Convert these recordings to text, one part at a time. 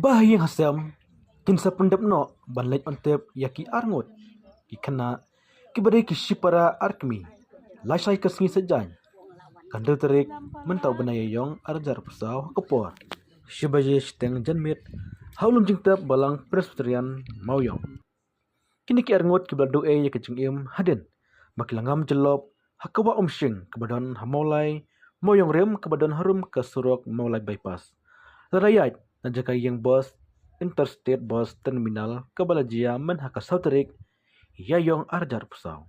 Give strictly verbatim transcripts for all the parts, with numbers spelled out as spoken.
Ba ha ïing ha sem kin sa pyndep noh ban leit on tep ïa ki arngut ki khynnah kiba dei ki shipara ar kmie. Lashai ka sngi Saitjaiñ ka hynriew tarik mynta u bnai Ïaïong arhajar arphew saw ha ka por shi baje shiteng janmiet ha u lum jingtep Balang Presbyterian Mawïong. Kine ki arngut kiba la duh ei ïa ka jingim hadien ba ki la ngam jyllop ha ka wah Umshing kaba don ha Mawlai Mawïong Rim kaba don harum ka surok Mawlai Bypass. Lada ïaid na jaka ïeng bus Interstate Bus Terminal kaba la jia myn ha ka saw tarik Ïaïong arhajar arphew saw.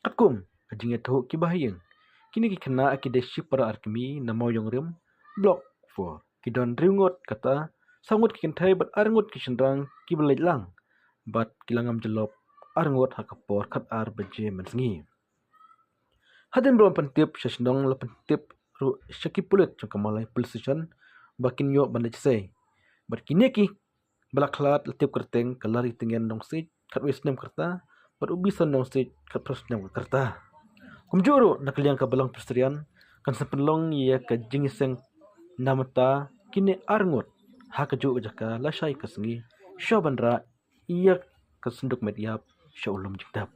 Katkum ka jingïathuh kiba ha ïing, kine ki khynnah ki dei shipara ar kmie na Mawïong Rim, Block four. Ki don hynriew ngut kata, saw ngut ki kynthei bad ar ngut ki shynrang kiba leit lang bad ki la ngam jyllop ar ngut ha ka por khatar baje mynsngi. Hadien ba la pyntip sha shnong la pyntip ruh sha ki pulit jong ka Mawlai Police Station ba kin ïoh ban leit sei. Bad kine ki ba la khlad la tip kyrteng ka Lari Tyngen Nongsiej khatwei snem ka rta bad u Bison Nongsiej khatphra snem ka rta. Kumjuh ruh na ka liang ka Balang Presbyterian kan sa pynlong ïa ka jingïaseng namar kine ar ngut ha kajuh ka jaka lashai ka sngi shuwa ban rah ïa ka synduk met ïap sha u lum jingtep.